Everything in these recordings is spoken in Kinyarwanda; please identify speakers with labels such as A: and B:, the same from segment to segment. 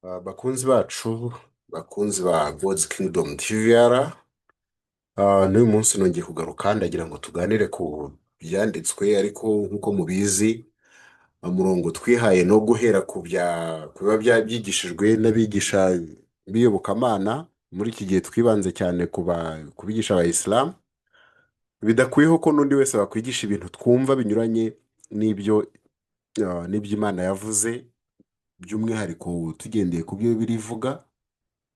A: Bakunzi bacu, bakunzi ba God's Kingdom TVR, n'uyu munsi nongeye kugaruka, ndagira ngo tuganire ku byanditswe. Ariko nk'uko mubizi, umurongo twihaye no guhera ku biba byigishijwe n'abigisha b'iyobokamana. Muri iki gihe twibanze cyane ku bigisha abayisilamu. Bidakuyeho ko n'undi wese wakwigisha ibintu twumva binyuranye n'ibyo Imana yavuze, by'umwihariko tugendeye ku byo birivuga,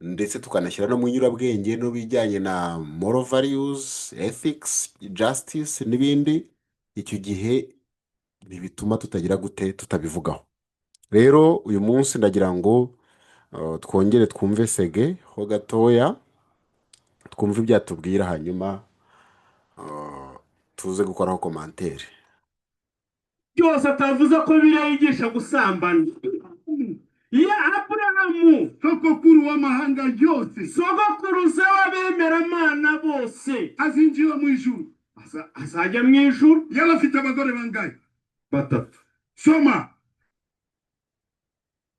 A: ndetse tukanashyira no mu nyurabwenge n'ibijyanye na moral values, ethics, justice n'ibindi. Icyo gihe ntibituma tutagira gute, tutabivugaho. Rero uyu munsi ndagira ngo twongere twumve Sege ho gatoya, twumve ibyo atubwira, hanyuma tuze gukoraho commentaire.
B: Byose atavuze ko Bibiliya yigisha gusambana ya Aburahamu,
C: sogokuru w'amahanga yose,
B: sogokuruza w'abemeramana bose,
C: azinjira mu ijuru.
B: Azajya mu ijuru.
C: Yari afite abagore bangahe?
B: Batatu.
C: Soma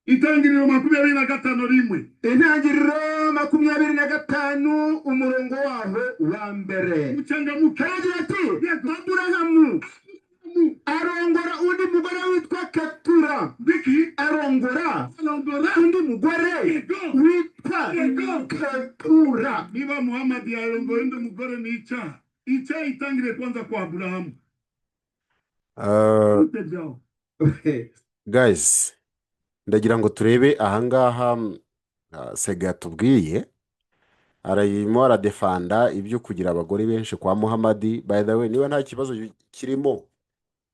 C: Itangiriro 25:1.
B: Intangiriro 25, umurongo waho wa mbere.
C: Muchangamuke.
B: Haragira ati: "Aburahamu arongora undi mugore witwa Ketura."
C: Biki?
B: Arongora
C: arongora
B: undi mugore witwa Ketura.
C: Niba Muhammad yarongoye undi mugore ni icyaha. Icyaha itangire kwanza kwa Aburahamu. Bite byawe?
A: Guys, ndagira ngo turebe ahangaha. Sega yatubwiye, arimo aradefanda ibyo kugira abagore benshi kwa Muhamadi. By the way, niba nta kibazo kirimo,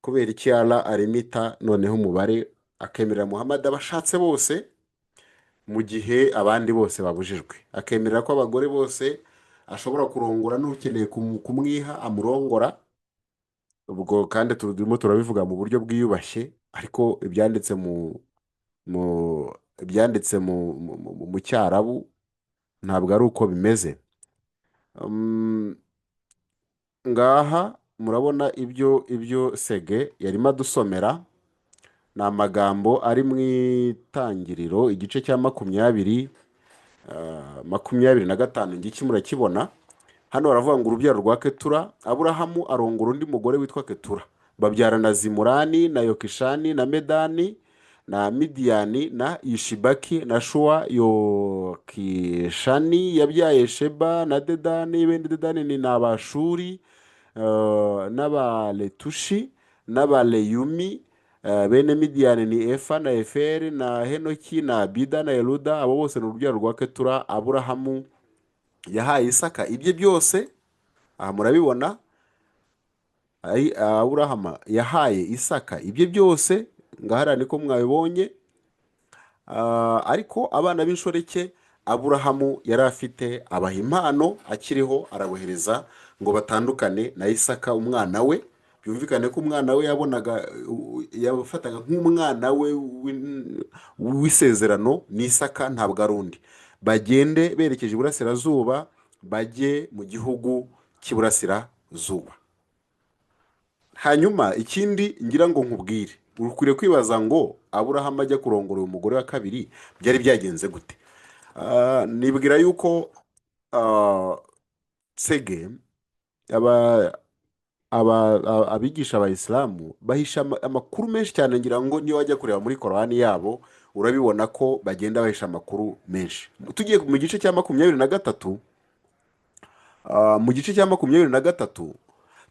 A: kubera iki Allah arimita noneho umubare, akemerera Muhamadi abashatse bose mu gihe abandi bose babujijwe, akemerera ko abagore bose ashobora kurongora, n'ukeneye kumwiha amurongora? Ubwo kandi turimo turabivuga mu buryo bwiyubashye, ariko ibyanditse mu Cyarabu ntabwo ari uko bimeze. Ngaha murabona ibyo Sege yarimo adusomera, ni amagambo ari mu Itangiriro igice cya 20, 25. Ngiki murakibona hano, baravuga ngo urubyaro rwa Ketura. Aburahamu arongora undi mugore witwa Ketura, babyarana Zimurani na Yokishani na Medani na Midiyani na Yishibaki na Shuwa. Yokishani yabyaye Sheba na Dedani. Bene Dedani ni Abashuri n'Abaletushi n'Abaleyumi. Bene Midiyani ni Efa na Eferi na Henoki na Abida na Eluda. Abo bose ni urubyaro rwa Ketura. Aburahamu yahaye Isaka ibye byose. Aha murabibona, Aburahamu yahaye Isaka ibye byose, ngahariya niko mwabibonye. Ariko abana b'inshoreke Aburahamu yari afite abaha impano akiriho, arabohereza ngo batandukane na Isaka umwana we. Byumvikane ko umwana we yabonaga, yafataga nk'umwana we w'isezerano ni Isaka, ntabwo ari undi. Bagende berekeje iburasirazuba, bajye mu gihugu cy'iburasirazuba. Hanyuma ikindi ngira ngo nkubwire, ukwiriye kwibaza ngo Aburahamu ajya kurongora uyu mugore wa kabiri byari byagenze gute? Nibwira yuko Sege abigisha abayisilamu bahisha amakuru menshi cyane. Ngira ngo niyo wajya kureba muri Korani yabo urabibona ko bagenda bahisha amakuru menshi. Tugiye mu gice cya 23, mu gice cya 23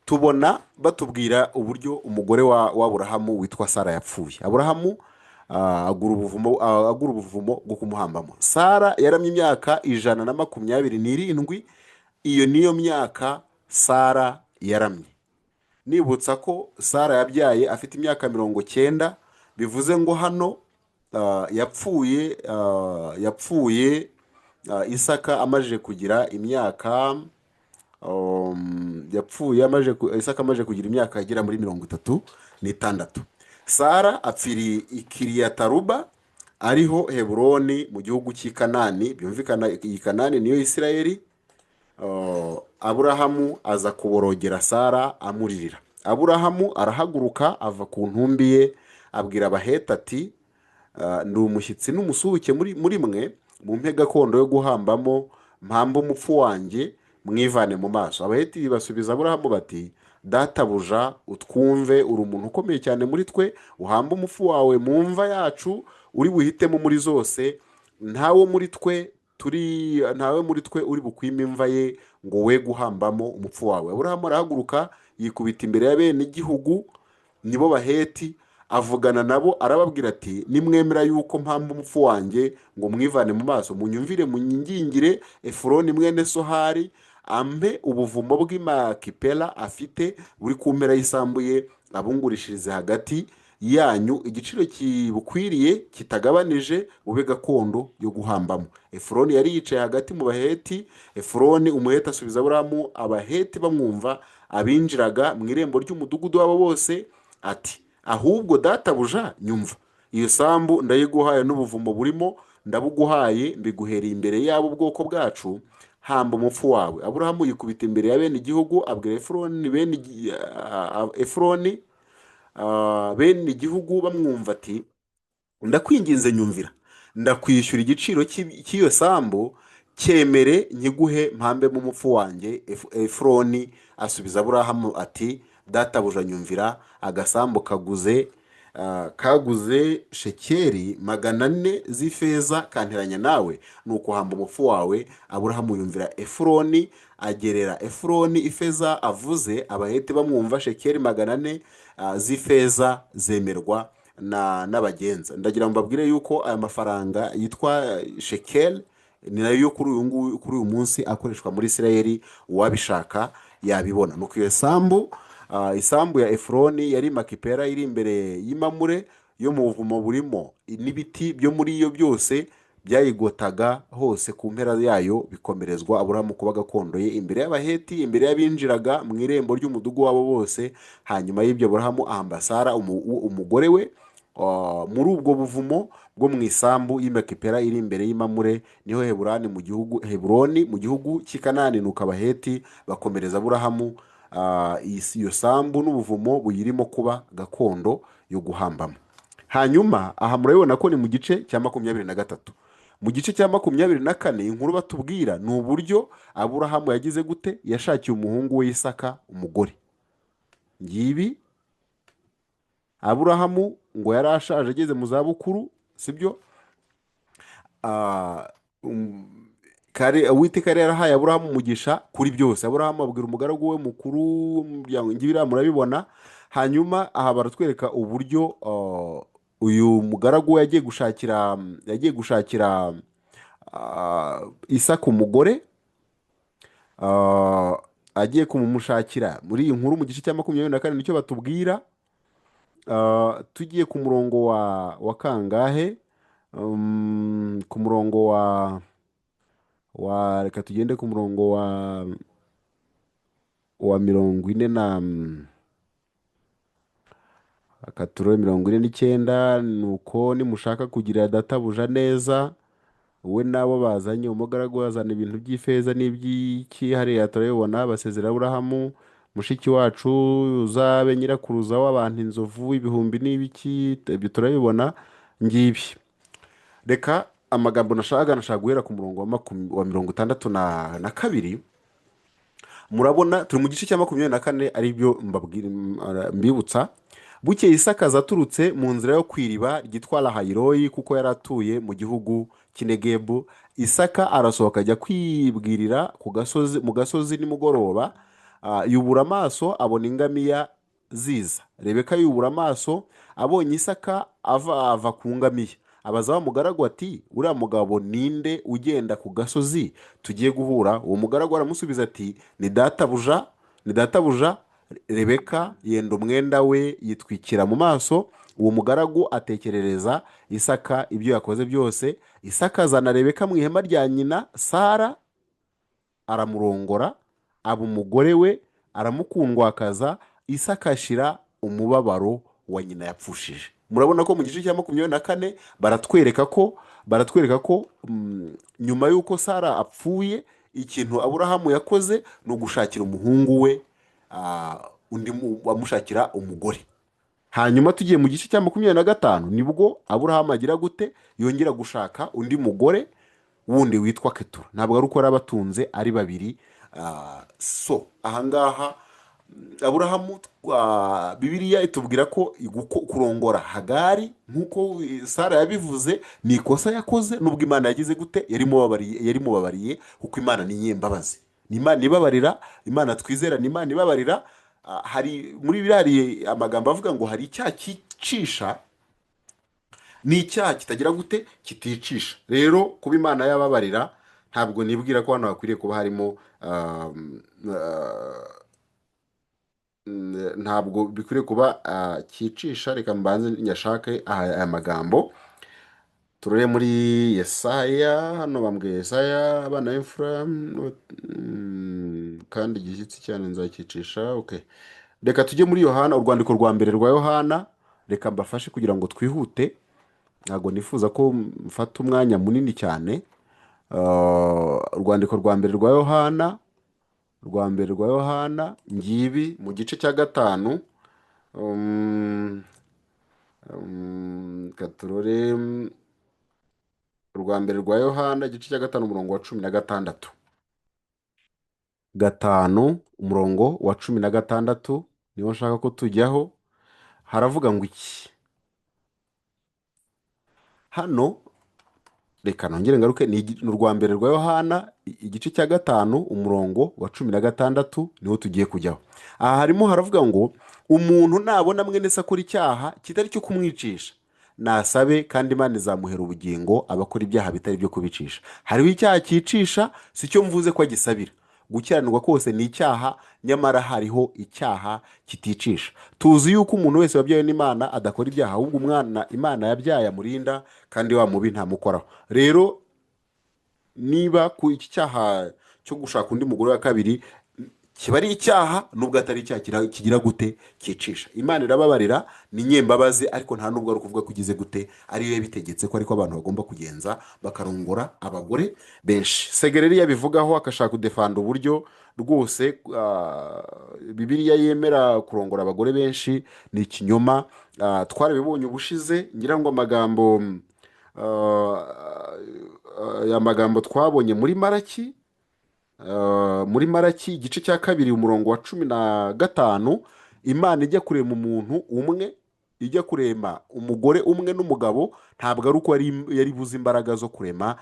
A: tubona batubwira uburyo umugore wa Aburahamu witwa Sara yapfuye. Aburahamu agura ubuvumo bwo kumuhambamo. Sara yaramye imyaka 127. Iyo niyo myaka Sara yaramye. Nibutsa ko Sara yabyaye afite imyaka 90, bivuze ngo hano yapfuye Isaka amaze kugira imyaka yapfuye Isaka amaze kugira imyaka igera muri 36. Sara apfiriye i Kiriyataruba, ariho Heburoni, mu gihugu cy'i Kanani. Byumvikana iyi Kanani niyo Isirayeli. Aburahamu aza kuborogera Sara amuririra. Aburahamu arahaguruka ava ku ntumbi ye, abwira Abaheti ati Ndi umushyitsi n'umusuhuke muri mwe, mumpe gakondo yo guhambamo, mpambe umupfu wanjye, mwivane mu maso. Abaheti basubiza Aburahamu bati: "Databuja, utwumve, uri umuntu ukomeye cyane muri twe, uhambe umupfu wawe mu mva yacu uri buhitemo muri zose. Ntawe muri twe uri bukwime imva ye ngo we guhambamo umupfu wawe." Aburahamu arahaguruka, yikubita imbere ya bene igihugu, nibo Baheti, avugana nabo, arababwira ati: "Nimwemera yuko mpamba umupfu wanjye ngo mwivane mu maso, munyumvire, munyingingire Efuroni mwene Sohari ampe ubuvumo bw'imakipela afite buri ku mpera y'isambu ye, abungurishirize hagati yanyu igiciro kibukwiriye kitagabanije, bube gakondo yo guhambamo." Efuroni yari yicaye hagati mu Baheti. Efuroni Umuheti asubiza Aburahamu, Abaheti bamwumva, abinjiraga mu irembo ry'umudugudu wabo bose, ati: "Ahubwo databuja, nyumva, iyo sambu ndayiguhaye n'ubuvumo burimo ndabuguhaye, mbiguhereye imbere y'abo bwoko bwacu, hamba umupfu wawe." Aburahamu yikubita imbere ya bene igihugu, abwira Efuroni Efuroni, bene igihugu bamwumva, ati: "Ndakwinginze, nyumvira, ndakwishyura igiciro cy'iyo sambu, cyemere nkiguhe mpambemo umupfu wanjye." Efuroni asubiza Aburahamu ati: "Databuja, nyumvira, agasambu kaguze shekeri 400 z'ifeza, kanteranya nawe, ni ukuhamba umupfu wawe." Aburahamu yumvira Efuroni, agerera Efuroni ifeza avuze, Abaheti bamwumva, shekeri 400 z'ifeza zemerwa n'abagenza. Ndagira ngo mbabwire yuko aya mafaranga yitwa shekeli ni nayo yo kuri uyu nguyu, kuri uyu munsi akoreshwa muri Isirayeli, uwabishaka yabibona. Nuko iyo sambu, isambu ya Efuroni yari Makipera iri imbere y'Imamure yo mu buvumo burimo n'ibiti byo muri yo byose byayigotaga hose ku mpera yayo, bikomerezwa Aburahamu kuba gakondo ye imbere y'Abaheti, imbere y'abinjiraga mu irembo ry'umudugudu wabo bose. Hanyuma y'ibyo Aburahamu ahamba Sara umugore we muri ubwo buvumo bwo mu isambu y'i iri imbere y'Imamure, niho Heburoni mu gihugu cy'i Kanani. Nuko Abaheti bakomereza Aburahamu iyo sambu n'ubuvumo buyirimo kuba gakondo yo guhambamo. Hanyuma aha murabibona ko ni mu gice cya 23. Mu gice cya 24, inkuru batubwira ni uburyo Aburahamu yagize gute, yashakiye umuhungu we Isaka umugore. Ngibi, Aburahamu ngo yari ashaje, ageze mu zabukuru, sibyo? Kare Uwiteka yari yarahaye Aburahamu umugisha kuri byose. Aburahamu abwira umugaragu we mukuru w'umuryango, ngibiriya murabibona. Hanyuma aha baratwereka uburyo uyu mugaragu we yagiye gushakira Isaka umugore. Agiye kumumushakira, muri iyi nkuru mu gice cya 24 nicyo batubwira. Tugiye ku murongo wa kangahe? Ku murongo wa, reka tugende ku murongo wa 40 na akaturore 49. Nuko nimushaka kugira databuja neza, we n'abo bazanye, umugaragu azana ibintu by'ifeza n'iby'iki, hariya turabibona, basezera Aburahamu: "Mushiki wacu, uzabe nyirakuruza w'abantu inzovu ibihumbi n'ibiki." Ibyo turabibona ngibi. Reka amagambo nashaka guhera ku murongo wa 62. Murabona turi mu gice cya 24, aribyo mbabwira, mbibutsa. Bukeye Isaka aza aturutse mu nzira yo ku iriba ryitwa Lahayiroyi, kuko yari atuye mu gihugu cy'inegebu. Isaka arasohoka ajya kwibwirira ku gasozi, mu gasozi nimugoroba. Yubura amaso abona ingamiya ziza. Rebeka yubura amaso abonye Isaka ava ku ngamiya, abaza wa mugaragu ati: "Uriya mugabo ninde ugenda ku gasozi tugiye guhura?" Uwo mugaragu aramusubiza ati: "Ni databuja, ni databuja." Rebeka yenda umwenda we yitwikira mu maso. Uwo mugaragu atekerereza Isaka ibyo yakoze byose. Isaka azana Rebeka mu ihema rya nyina Sara, aramurongora, aba umugore we, aramukundwakaza. Isaka ashira umubabaro wa nyina yapfushije. Murabona ko mu gice cya 24 baratwereka ko nyuma y'uko Sara apfuye, ikintu Aburahamu yakoze ni ugushakira umuhungu we undi, amushakira umugore. Hanyuma tugiye mu gice cya 25, nibwo Aburahamu agira gute? Yongera gushaka undi mugore wundi witwa Ketura. Ntabwo ari uko yari abatunze ari babiri. So ahangaha Aburahamu, Bibiliya itubwira ko kurongora Hagari nk'uko Sara yabivuze ni ikosa yakoze, nubwo Imana yagize gute? Yari imubabariye, kuko Imana ni nyembabazi, ni Imana ibabarira. Imana twizera ni Imana ibabarira. Hari muri Bibiliya hari amagambo avuga ngo hari icyaha cyicisha n'icyaha kitagira gute? Kiticisha. Rero kuba Imana yababarira, ntabwo nibwira ko hano hakwiriye kuba harimo ntabwo bikwiriye kuba cyicisha. Reka mbanze nyashake aya magambo, turebe muri Yesaya. Hano bambwiye Yesaya, abana b'imfura kandi igishyitsi cyane nzacyicisha. Okay, reka tujye muri Yohana, urwandiko rwa mbere rwa Yohana. Reka mbafashe kugira ngo twihute, ntabwo nifuza ko mfata umwanya munini cyane. Urwandiko rwa mbere rwa Yohana, rwa mbere rwa Yohana, ngibi mu gice cya 5. Reka turore urwa mbere rwa Yohana, igice cya 5, umurongo wa 16. 5, umurongo wa 16 niwo nshaka ko tujyaho. Haravuga ngo iki hano? Reka nongere ngaruke, ni urwa mbere rwa Yohana, igice cya 5, umurongo wa 16 niwo tugiye kujyaho. Aha harimo haravuga ngo: "Umuntu nabona mwene se akora icyaha kitari cyo kumwicisha, nasabe, kandi Imana izamuhera ubugingo abakora ibyaha bitari ibyo kubicisha." Hariho icyaha cyicisha, si cyo mvuze ko agisabira. Gukiranirwa kose ni icyaha, nyamara hariho icyaha kiticisha. Tuzi yuko umuntu wese wabyawe n'Imana adakora ibyaha, ahubwo umwana Imana yabyaye amurinda, kandi wa mubi ntamukoraho. Rero niba ku iki cyaha cyo gushaka undi mugore wa kabiri kiba ari icyaha, nubwo atari icyaha kigira gute? Cyicisha. Imana irababarira, ni nyembabazi, ariko nta nubwo ari ukuvuga ko ugize gute, ariyo yabitegetse ko ariko abantu bagomba kugenza bakarongora abagore benshi. Segereri yabivugaho akashaka kudefanda uburyo rwose Bibiliya yemera kurongora abagore benshi, ni ikinyoma. Twarabibonye ubushize, ngira ngo amagambo aya magambo twabonye muri Maraki, muri Maraki igice cya 2, umurongo wa 15. Imana ijya kurema umuntu umwe, ijya kurema umugore umwe n'umugabo, ntabwo ari uko yari buze imbaraga zo kurema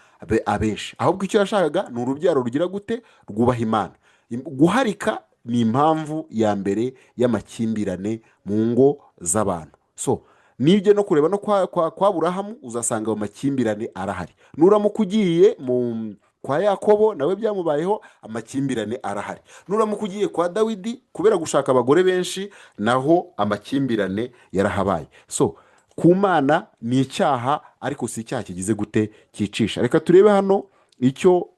A: abenshi, ahubwo icyo yashakaga ni urubyaro rugira gute? Rwubaha Imana. Guharika ni impamvu ya mbere y'amakimbirane mu ngo z'abantu. So nibyo, no kureba no kwa Aburahamu uzasanga ayo makimbirane arahari. Nuramuka ugiye mu kwa Yakobo, nawe byamubayeho, amakimbirane arahari. Nuramuka ugiye kwa Dawidi, kubera gushaka abagore benshi, naho amakimbirane yarahabaye. So ku Mana ni icyaha, ariko si icyaha kigize gute? Cyicisha. Reka turebe hano icyo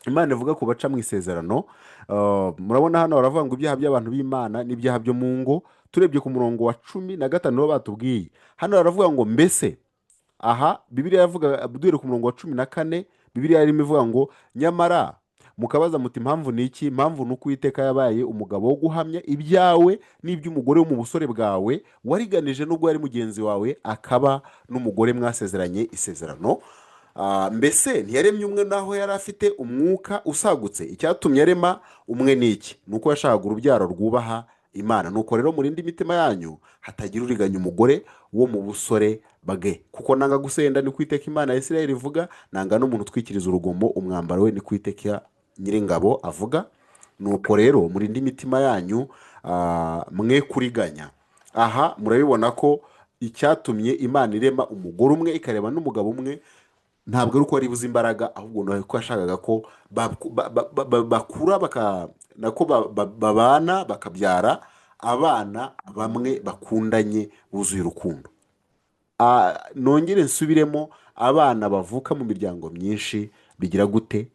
A: Imana ivuga ku baca mu isezerano. Murabona hano baravuga ngo ibyaha by'abantu b'Imana n'ibyaha byo mu ngo. Turebye ku murongo wa 15 nibo batubwiye. Hano baravuga ngo mbese aha Bibiliya yavuga, duhere ku murongo wa 14, Bibiliya yarimo ivuga ngo: "Nyamara mukabaza muti: 'Impamvu ni iki?' Impamvu ni uko Uwiteka yabaye umugabo wo guhamya ibyawe n'iby'umugore wo mu busore bwawe wariganije, n'ubwo yari mugenzi wawe akaba n'umugore mwasezeranye isezerano. Mbese ntiyaremye umwe naho yari afite umwuka usagutse? Icyatumye arema umwe ni iki? Ni uko yashakaga urubyaro rwubaha Imana. Nuko rero murinde imitima yanyu, hatagira uriganya umugore wo mu busore bwe, kuko nanga gusenda, ni Uwiteka Imana ya Isirayeli ivuga, nanga n'umuntu utwikiriza urugomo umwambaro we, ni Uwiteka Nyiringabo avuga. Nuko rero murinde imitima yanyu, mwe kuriganya." Aha murabibona ko icyatumye Imana irema umugore umwe ikarema n'umugabo umwe ntabwo ari uko wari buze imbaraga, ahubwo ni uko yashakaga ko bakura nako babana, bakabyara abana bamwe bakundanye buzuye urukundo. Nongere nsubiremo, abana bavuka mu miryango myinshi bigira gute?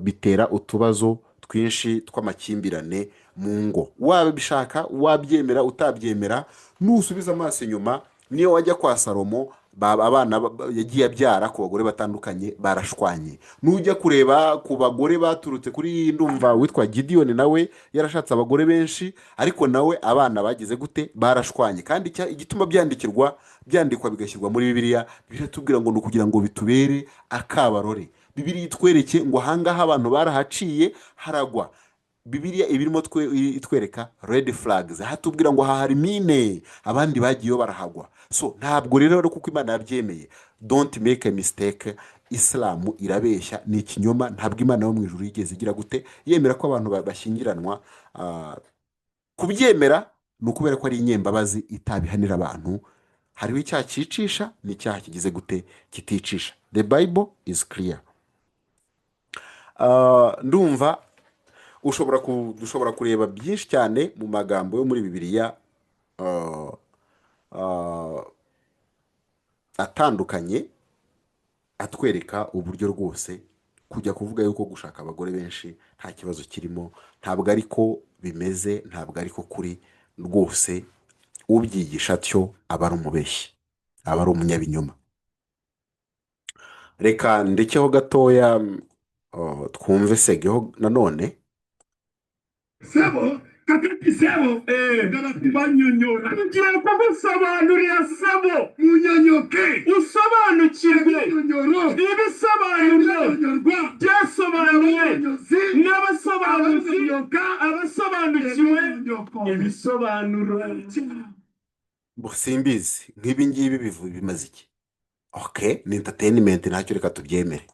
A: Bitera utubazo twinshi tw'amakimbirane mu ngo. Wabishaka wabyemera, utabyemera, nusubiza amaso inyuma, niyo wajya kwa Salomo. Abana yagiye abyara ku bagore batandukanye barashwanye. Nujya kureba ku bagore baturutse kuri, ndumva witwa Gidiyoni nawe yarashatse abagore benshi, ariko nawe abana bagize gute? Barashwanye. Kandi igituma byandikirwa, byandikwa, bigashyirwa muri Bibiliya, biratubwira ngo ni ukugira ngo bitubere akabarore. Bibiliya itwereke ngo ahangaha abantu barahaciye haragwa. Bibiliya ibirimo itwereka red flags, hatubwira ngo aha hari mine, abandi bagiyeyo barahagwa. So ntabwo rero ari kuko Imana yabyemeye. Don't make a mistake, Isilamu irabeshya, ni ikinyoma. Ntabwo Imana yo mu ijuru yigeze igira gute? Yemera ko abantu bashyingiranwa. Kubyemera ni ukubera ko ari inyembabazi itabihanira abantu. Hariho icyaha cyicisha n'icyaha kigize gute? Kiticisha. The Bible is clear. Ndumva dushobora kureba byinshi cyane mu magambo yo muri Bibiliya atandukanye atwereka uburyo rwose kujya kuvuga yuko gushaka abagore benshi nta kibazo kirimo, ntabwo ariko bimeze, ntabwo ariko kuri rwose. Ubyigisha atyo aba ari umubeshyi, aba ari umunyabinyoma. Reka ndekeho gatoya, twumve Segeho nanone.
C: Sebo kakati sebo gana kubanyonyora.
B: Ngiye kugusobanurira, sebo.
C: Munyonyoke.
B: Usobanukirwe.
C: Ibinyonyoro.
B: Ibisobanuro.
C: Ibinyonyorwa.
B: Byasobanuwe.
C: Abanyonyozi.
B: N'abasobanuzi.
C: Abanyonyoka.
B: Abasobanukiwe.
C: Ibinyonyoko.
B: Ibisobanuro.
A: Bo simbizi, nk'ibi ngibi bimaze iki? Okay, ni entertainment, ntacyo, reka tubyemere.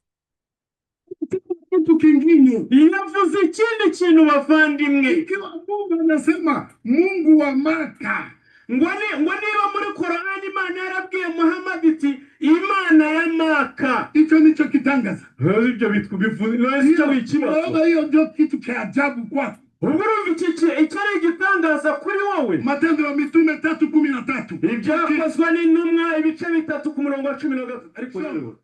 C: Kitu kingine.
B: Yavuze ikindi kintu, bavandimwe.
C: Ikiwa Mungu anasema Mungu wa Maka,
B: ngo niba muri Korani Imana yarabwiye Muhammad iti Imana ya Maka,
C: hicho ndicho kitangaza.
B: Ibyo bitwa bivuze icyo ikibazo.
C: Unaona, hiyo ndio kitu cha ajabu kwako.
B: Ubwo urumva iki icyo ari igitangaza kuri wowe.
C: Matendo ya Mitume 3:13.
B: Ibyakozwe n'Intumwa, ibice 3, ku murongo wa 13, ariko rero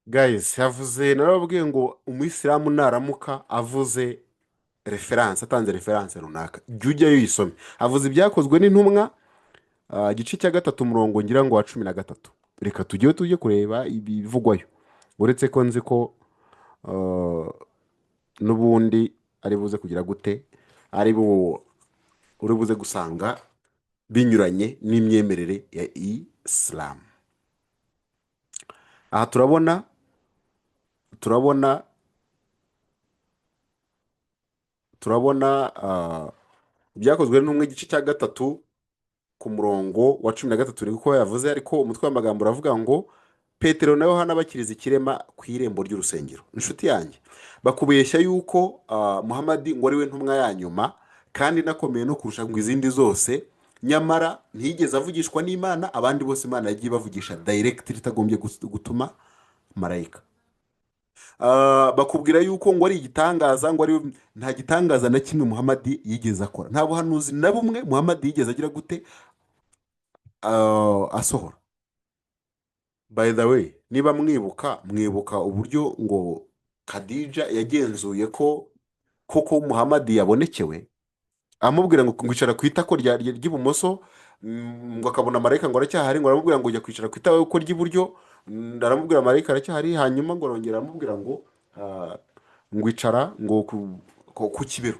A: Guys, yavuze, narababwiye ngo umuyisilamu naramuka avuze reference, atanze reference runaka, jya ujyayo uyisome. Avuze Ibyakozwe n'Intumwa, igice cya 3, umurongo ngira ngo wa 13. Reka tujyeyo tujye kureba ibivugwayo, uretse ko nzi ko n'ubundi ari buze kugira gute, ari bu uri buze gusanga binyuranye n'imyemerere ya Isilamu. Aha turabona Ibyakozwe n'Intumwa, igice cya 3, ku murongo wa 13, niko yavuze, ariko umutwe w'amagambo uravuga ngo Petero na Yohana bakiriza ikirema ku irembo ry'urusengero. Inshuti yanjye, bakubeshya yuko Muhamadi ngo ari we ntumwa ya nyuma kandi inakomeye no kurusha ngo izindi zose, nyamara ntiyigeze avugishwa n'Imana. Abandi bose Imana yagiye ibavugisha direct, itagombye gutuma marayika. Bakubwira yuko ngo ari igitangaza, ngo ari nta gitangaza na kimwe Muhamadi yigeze akora, nta buhanuzi na bumwe Muhamadi yigeze agira gute? Asohora. By the way, niba mwibuka uburyo ngo Khadija yagenzuye ko koko Muhamadi yabonekewe, amubwira ngo kwicara ku itako ry'ibumoso, ngo akabona marayika ngo aracyahari, ngo aramubwira ngo jya kwicara ku itako ry'iburyo, aramubwira marayika aracyahari, hanyuma ngo arongera aramubwira ngo ngo icara ngo ku kibero,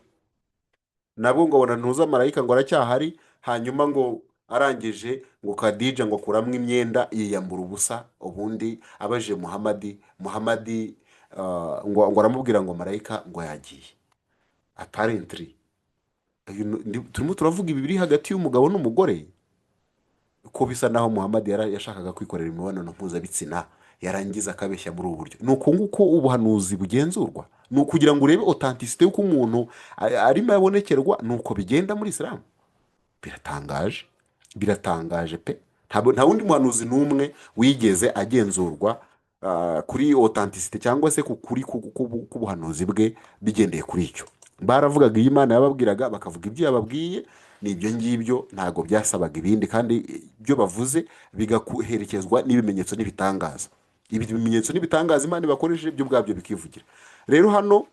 A: nabwo ngo abona ntuza marayika ngo aracyahari, hanyuma ngo arangije ngo Khadija ngo akuramo imyenda yiyambura ubusa. Ubundi abajije Muhamadi, Muhamadi ngo aramubwira ngo marayika ngo yagiye. Apparently turimo turavuga ibi biri hagati y'umugabo n'umugore, ko bisa naho Muhamadi yashakaga kwikorera imibonano mpuzabitsina, yarangiza akabeshya muri ubu buryo. Ni uku nguko ubuhanuzi bugenzurwa, ni ukugira ngo urebe authenticité y'uko umuntu arimo abonekerwa, ni uko bigenda muri Isilamu. Biratangaje, biratangaje pe. Ntabwo nta wundi muhanuzi n'umwe wigeze agenzurwa kuri authenticité cyangwa se ku kuri k'ubuhanuzi bwe bigendeye kuri icyo. Baravugaga iyo Imana yababwiraga, bakavuga ibyo yababwiye, ni ibyo ngibyo, ntabwo byasabaga ibindi, kandi ibyo bavuze bigaherekezwa n'ibimenyetso n'ibitangaza. Ibi bimenyetso n'ibitangaza Imana ibakoresheje byo ubwabyo bikivugira. Rero hano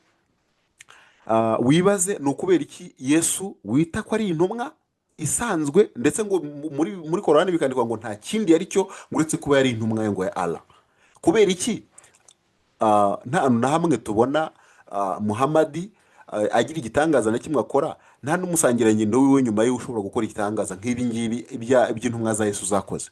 A: wibaze ni ukubera iki Yesu wita ko ari intumwa isanzwe, ndetse ngo muri Korani bikandikwa ngo nta kindi yari cyo ngo uretse kuba yari intumwa ngo ya Allah. Kubera iki? Nta hantu na hamwe tubona Muhamadi agira igitangaza na kimwe akora, nta n'umusangirangendo wiwe nyuma ye ushobora gukora igitangaza nk'ibi ngibi iby'intumwa za Yesu zakoze.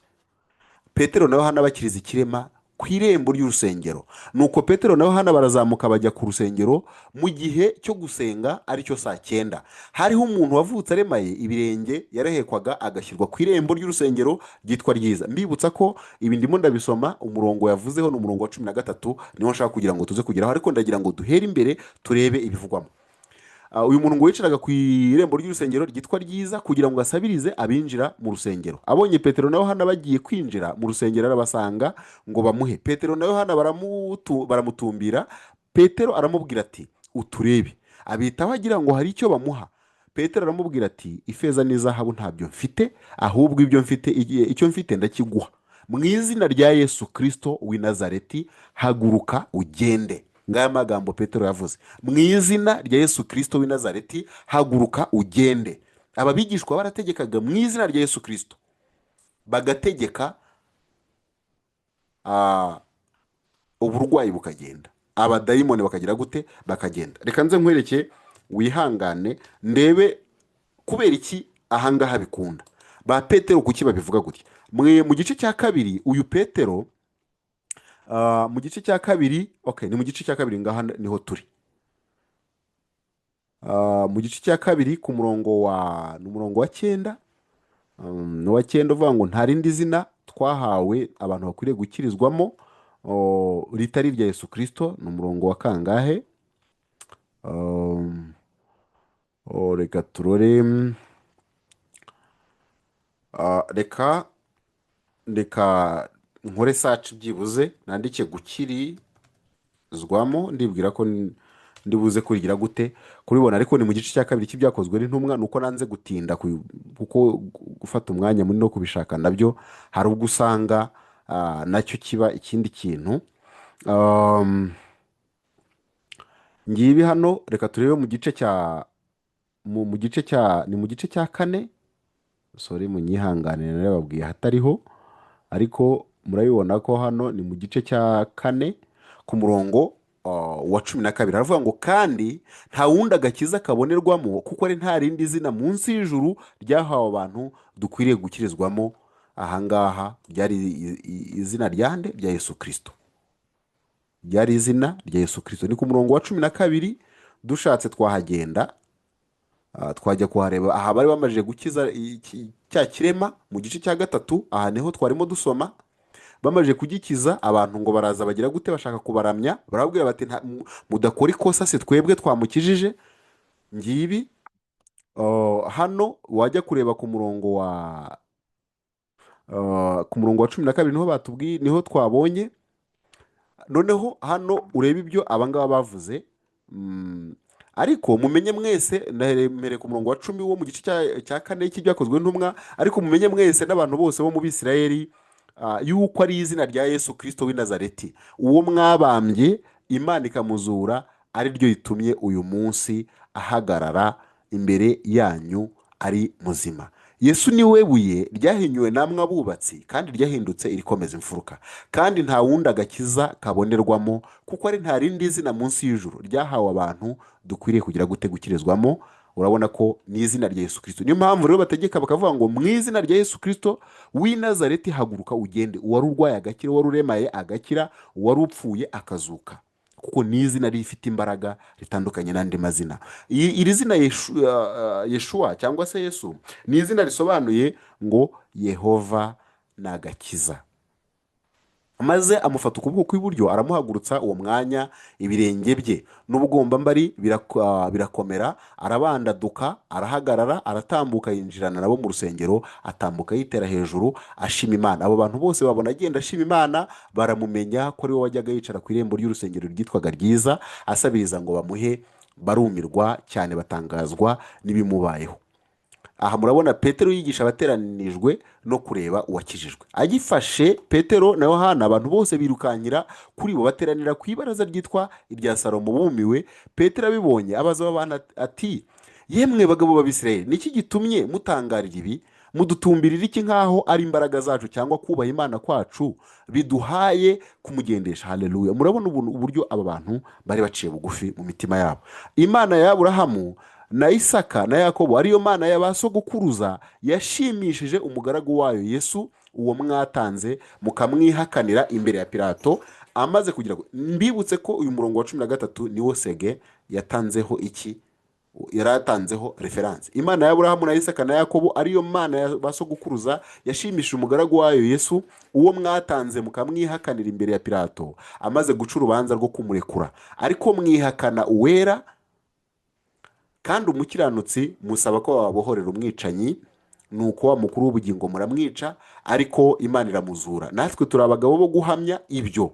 A: Petero na Yohana bakiriza ikirema ku irembo ry'urusengero. Nuko Petero na Yohana barazamuka bajya ku rusengero mu gihe cyo gusenga, aricyo saa 9. Hariho umuntu wavutse aremaye ibirenge, yarahekwaga agashyirwa ku irembo ry'urusengero ryitwa Ryiza. Mbibutsa ko ibi ndimo ndabisoma, umurongo yavuzeho ni umurongo wa 13, niwo nshaka kugira ngo tuze kugeraho, ariko ndagira ngo duhere imbere turebe ibivugwamo. Uyu muntu ngo wicaraga ku irembo ry'urusengero ryitwa Ryiza kugira ngo asabirize abinjira mu rusengero. Abonye Petero na Yohana bagiye kwinjira mu rusengero, arabasanga ngo bamuhe. Petero na Yohana baramutumbira. Petero aramubwira ati: "Uturebe." Abitaho agira ngo hari icyo bamuha. Petero aramubwira ati: "Ifeza n'izahabu ntabyo mfite, ahubwo ibyo mfite, icyo mfite ndakiguha. Mu izina rya Yesu Kirisito w'i Nazareti, haguruka ugende." Ngaya magambo Petero yavuze: "Mu izina rya Yesu Kirisito w'i Nazareti, haguruka ugende." Aba bigishwa barategekaga mu izina rya Yesu Kirisito, bagategeka uburwayi bukagenda, abadayimoni bakagira gute? Bakagenda. Reka nze nkwereke, wihangane ndebe kubera iki ahangaha bikunda. Ba Petero kuki babivuga gutya? Mwe mu gice cya kabiri, uyu Petero mu gice cya kabiri, okay, ni mu gice cya kabiri, ngaha niho turi. Mu gice cya kabiri ku murongo wa, ni umurongo wa 9, ni uwa 9 uvuga ngo nta rindi zina twahawe abantu bakwiriye gukirizwamo ritari irya Yesu Kirisito. Ni umurongo wa kangahe? Reka turore. Reka nkore search, byibuze nandike gukirizwamo, ndibwira ko ndibuze kurigira gute kuribona, ariko ni mu gice cya kabiri cy'Ibyakozwe n'Intumwa. Ni uko nanze gutinda kuko gufata umwanya munini no kubishaka nabyo hari ubwo usanga nacyo kiba ikindi kintu. Ngibi hano, reka turebe mu gice cya mu gice cya, ni mu gice cya kane. Sorry, munyihanganire, narababwiye hatariho, ariko murabibona ko hano ni mu gice cya kane ku murongo wa 12. Aravuga ngo: "Kandi nta wundi agakiza kabonerwamo, kuko ari nta rindi zina munsi y'ijuru ryahawe abantu dukwiriye gukirizwamo." Ahangaha ryari izina rya nde? Rya Yesu Kirisito. Ryari izina rya Yesu Kirisito. Ni ku murongo wa 12. Dushatse twahagenda, twajya kuhareba. Aha bari bamajije gukiza cya kirema mu gice cya gatatu. Aha niho twarimo dusoma. Bamaze kugikiza, abantu ngo baraza bagira gute? Bashaka kubaramya. Barababwira bati: "Mudakora ikosa, si twebwe twamukijije." Ngibi. Hano wajya kureba ku murongo wa 12, niho batubwiye, niho twabonye. Noneho hano urebe ibyo abangaba bavuze. Ariko mumenye mwese, ndahereye ku murongo wa 10 wo mu gice cya kane cy'Ibyakozwe n'Intumwa: "Ariko mumenye mwese n'abantu bose bo mu Bisirayeli yuko ari izina rya Yesu Kirisito w'i Nazareti, uwo mwabambye, Imana ikamuzura, ari ryo ritumye uyu munsi ahagarara imbere yanyu ari muzima. Yesu ni we buye ryahinyuwe namwe abubatsi, kandi ryahindutse irikomeza imfuruka. Kandi nta wundi agakiza kabonerwamo, kuko ari nta rindi zina munsi y'ijuru ryahawe abantu dukwiriye kugira gute? Gukirizwamo." Urabona ko ni izina rya Yesu Kirisito. Niyo mpamvu rero bategeka bakavuga ngo: "Mu izina rya Yesu Kirisito w'i Nazareti, haguruka ugende." Uwari urwaye agakira, uwari uremaye agakira, uwari upfuye akazuka, kuko ni izina rifite imbaraga ritandukanye n'andi mazina. Iri zina Yeshuwa cyangwa se Yesu ni izina risobanuye ngo Yehova ni agakiza. Maze amufata ukuboko kw'iburyo, aramuhagurutsa. Uwo mwanya ibirenge bye n'ubugombambari birakomera, arabandaduka, arahagarara, aratambuka, yinjirana nabo mu rusengero, atambuka yitera hejuru, ashima Imana. Abo bantu bose babona agenda ashima Imana, baramumenya ko ari we wajyaga yicara ku irembo ry'urusengero ryitwaga Ryiza, asabiriza ngo bamuhe. Barumirwa cyane, batangazwa n'ibimubayeho. Aha murabona Petero yigisha abateranijwe no kureba uwakijijwe. Agifashe Petero na Yohana, abantu bose birukankira kuri bo, bateranira ku ibaraza ryitwa irya Salomo, bumiwe. Petero abibonye abaza abo bantu ati: Yemwe bagabo b'Abisirayeli, niki gitumye mutangarira ibi, mudutumbirira iki nk'aho ari imbaraga zacu cyangwa kubaha Imana kwacu biduhaye kumugendesha? Haleluya! Murabona uburyo aba bantu bari baciye bugufi mu mitima yabo. Imana ya Aburahamu na Isaka na Yakobo, ariyo Mana ya ba sogokuruza, yashimishije umugaragu wayo Yesu, uwo mwatanze mukamwihakanira imbere ya Pilato amaze kugira ngo. Mbibutse ko uyu murongo wa 13 niwo Sege yatanzeho iki, yari atanzeho reference. Imana ya Aburahamu na Isaka na Yakobo, ariyo Mana ya ba sogokuruza, yashimishije umugaragu wayo Yesu, uwo mwatanze mukamwihakanira imbere ya Pilato amaze guca urubanza rwo kumurekura. Ariko mwihakana Uwera kandi Umukiranutsi, musaba ko bababohorera umwicanyi. Nuko wa Mukuru w'ubugingo muramwica, ariko Imana iramuzura. Natwe turi abagabo bo guhamya ibyo.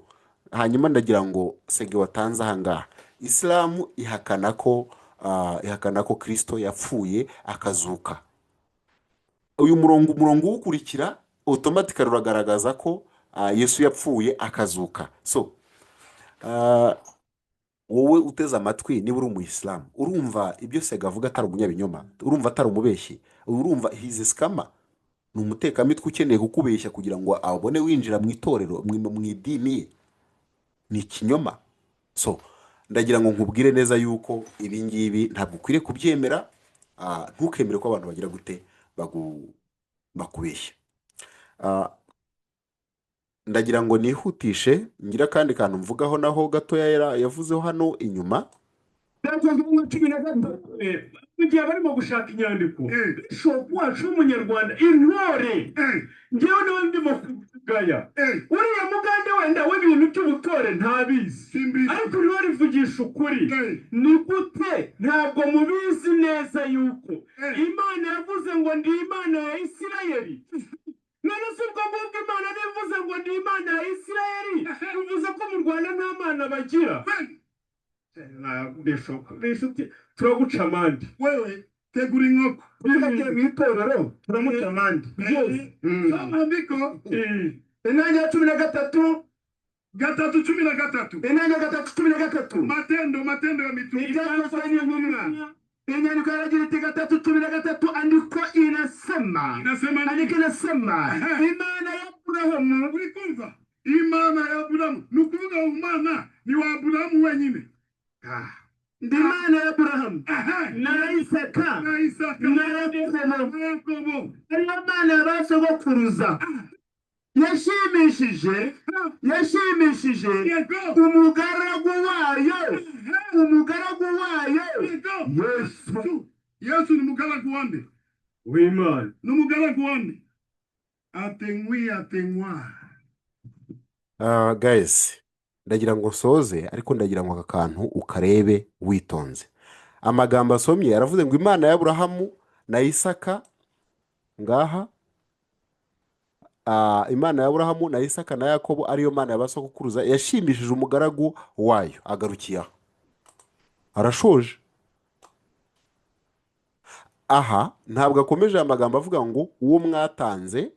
A: Hanyuma ndagira ngo Sege watanze ahangaha, Isilamu ihakana ko Kirisito yapfuye akazuka. Uyu murongo uwukurikira automatically uragaragaza ko Yesu yapfuye akazuka. So wowe uteze amatwi, niba uri umuyisilamu, urumva ibyo Sega avuga atari umunyabinyoma? Urumva atari umubeshyi? Urumva he's a scammer? Ni umutekamitwe ukeneye kukubeshya kugira ngo abone winjira mu itorero, mu idini ye. Ni ikinyoma. So ndagira ngo nkubwire neza yuko ibi ngibi ntabwo ukwiriye kubyemera. Ntukemere ko abantu bagira gute, bakubeshya. Ndagira ngo nihutishe ngira akandi kantu mvugaho naho gatoya yavuzeho hano inyuma.
B: Byakozwe mu 13. Mu gihe barimo gushaka inyandiko, bishop wacu w'Umunyarwanda, intore, ngewe niwe ndimo kugaya. Uriya Mugande wenda w'ibintu by'ubutore ntabizi.
C: Simbizi.
B: Ariko intore ivugisha ukuri. Ni gute ntabwo mubizi neza yuko Imana yavuze ngo ndi Imana ya Isirayeli? None se ubwo ngubwo Imana nivuze ngo ndi Imana ya Isirayeli, bivuze ko mu Rwanda nta mana bagira? Bishop, bishop, turaguca amande.
C: Wewe tegura inkoko.
D: Tukagiye mu itorero turamuca amande.
B: Rwose.
C: Maandiko.
D: Intangiriro ya 13.
C: 3:13.
D: Intangiriro 3:13.
C: Matendo ya Mitume.
D: Ibyakozwe n'Intumwa, inyandiko yaragira iti 3:13, andiko inasema,
C: Inasema nini?
D: Andiko inasema, Imana ya Aburahamu.
C: Uri kumva? Imana ya Aburahamu, ni ukuvuga Umana ni wa Aburahamu wenyine.
D: Ndi Imana ya Aburahamu na Isaka
C: na Isaka
D: na Yakobo,
C: na Yakobo,
D: ariyo Mana ya ba sogokuruza, yashimishije umugaragu wayo, umugaragu wayo Yesu.
C: Yesu ni umugaragu wa nde?
B: W'Imana.
C: Ni umugaragu wa nde? Atengwi atengwa.
A: Guys, ndagira ngo nsoze, ariko ndagira ngo aka kantu ukarebe witonze. Amagambo asomye aravuze ngo Imana ya Aburahamu na Isaka ngaha, Imana ya Aburahamu na Isaka na Yakobo, ariyo Mana ya ba sogokuruza, yashimishije umugaragu wayo. Agarukiye aho, arashoje aha. Ntabwo akomeje aya magambo avuga ngo uwo mwatanze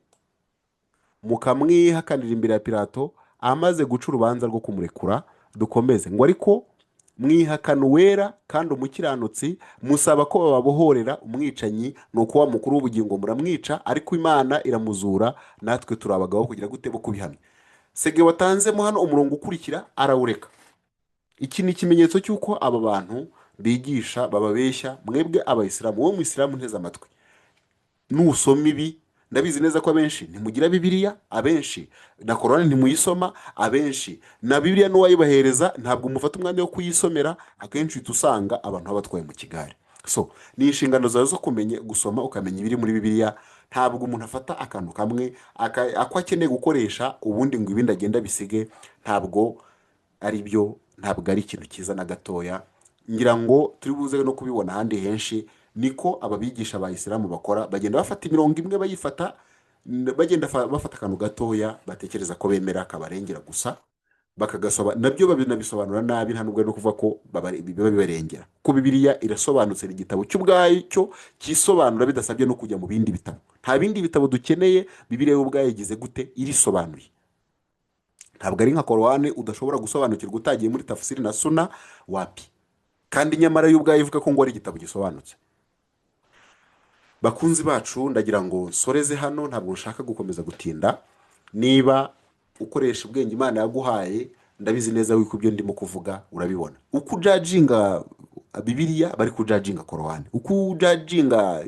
A: mukamwihakanira imbere ya Pilato amaze guca urubanza rwo kumurekura. Dukomeze ngo ariko mwihakana Uwera kandi Umukiranutsi, musaba ko bababohorera umwicanyi. Ni uko wa Mukuru w'ubugingo muramwica, ariko Imana iramuzura. Natwe turi abagabo kugira gute, bo kubihamya. Sege watanzemo hano, umurongo ukurikira arawureka. Iki ni ikimenyetso cy'uko aba bantu bigisha bababeshya mwebwe Abayisilamu. Wowe Muyisilamu nteze amatwi, nusoma ibi, ndabizi neza ko abenshi ntimugira Bibiliya, abenshi na Korani ntimuyisoma, abenshi na Bibiliya n'uwayibahereza ntabwo mufata umwanya wo kuyisomera. Akenshi uhita usanga abantu baba batwaye mu kigare. So ni inshingano zawe zo kumenya gusoma, ukamenya ibiri muri Bibiliya. Ntabwo umuntu afata akantu kamwe ako akeneye gukoresha, ubundi ngo ibindi agenda bisige. Ntabwo ari byo, ntabwo ari ikintu cyiza na gatoya. Ngira ngo turi buze no kubibona ahandi henshi, niko ababigisha ba Isilamu bakora. Bagenda bafata imirongo imwe bayifata, bagenda bafata akantu gatoya batekereza ko bemera kabarengera gusa, bakagasoba nabyo babinabisobanura nabi. Nta nubwo ari no kuvuga ko biba bibarengera, kuko Bibiliya irasobanutse, ni igitabo cy'ubwacyo cyisobanura bidasabye no kujya mu bindi bitabo. Nta bindi bitabo dukeneye. Bibiliya yo ubwayo igize gute? Irisobanuye. Ntabwo ari nka Korowani udashobora gusobanukirwa utagiye muri tafsiri na suna, wapi. Kandi nyamara yo ubwayo ivuga ko ngo ari igitabo gisobanutse. Bakunzi bacu, ndagira ngo nsoreze hano, ntabwo nshaka gukomeza gutinda. Niba ukoresha ubwenge Imana yaguhaye, ndabizi neza yuko ibyo ndimo kuvuga urabibona. Uko ujudginga Bibiliya, bari kujudginga Korowani. Uko ujudginga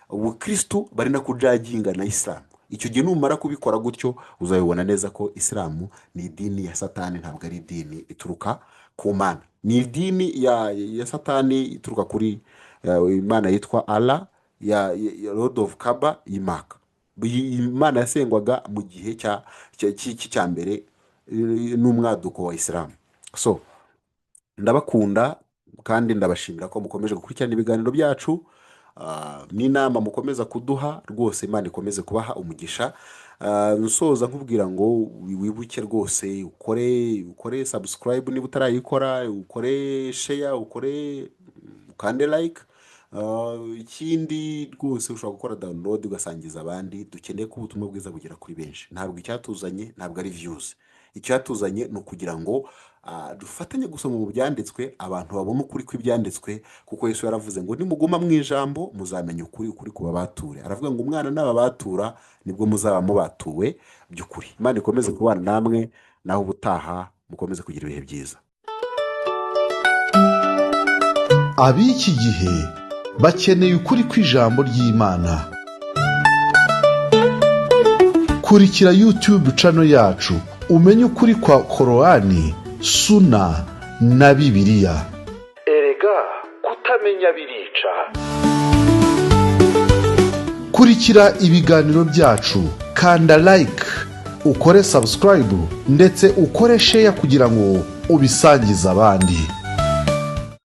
A: ubukristu, bari no kujudginga na Isilamu. Icyo gihe numara kubikora gutyo, uzabibona neza ko Isilamu ni idini ya Satani, ntabwo ari idini ituruka ku Mana. Ni idini ya Satani ituruka kuri Imana yitwa Allah ya Lord of Kaba y'Imaka. Iyi Imana yasengwaga mu gihe cya mbere n'umwaduko wa Isilamu. So ndabakunda kandi ndabashimira ko mukomeje gukurikirana ibiganiro byacu n'inama mukomeza kuduha. Rwose Imana ikomeze kubaha umugisha. Nsoza nkubwira ngo wibuke rwose ukore subscribe niba utarayikora, ukore share, ukore ukande like. Ikindi rwose ushobora gukora download ugasangiza abandi. Dukeneye ko ubutumwa bwiza bugera kuri benshi. Ntabwo icyatuzanye ntabwo ari views, icyatuzanye ni ukugira ngo dufatanye gusoma mu byanditswe, abantu babone ukuri kw'ibyanditswe, kuko Yesu yaravuze ngo nimuguma mu ijambo muzamenya ukuri, ukuri kubabature. Aravuga ngo umwana nababatura nibwo muzaba mubatuwe by'ukuri. Imana ikomeze kubana namwe, naho ubutaha mukomeze kugira ibihe byiza.
E: Ab'iki gihe bakeneye ukuri kw'ijambo ry'Imana. Kurikira YouTube channel yacu umenye ukuri kwa Korowani, Suna na Bibiliya. Erega kutamenya birica. Kurikira ibiganiro byacu, kanda like, ukore subscribe ndetse ukore share kugira ngo ubisangize abandi.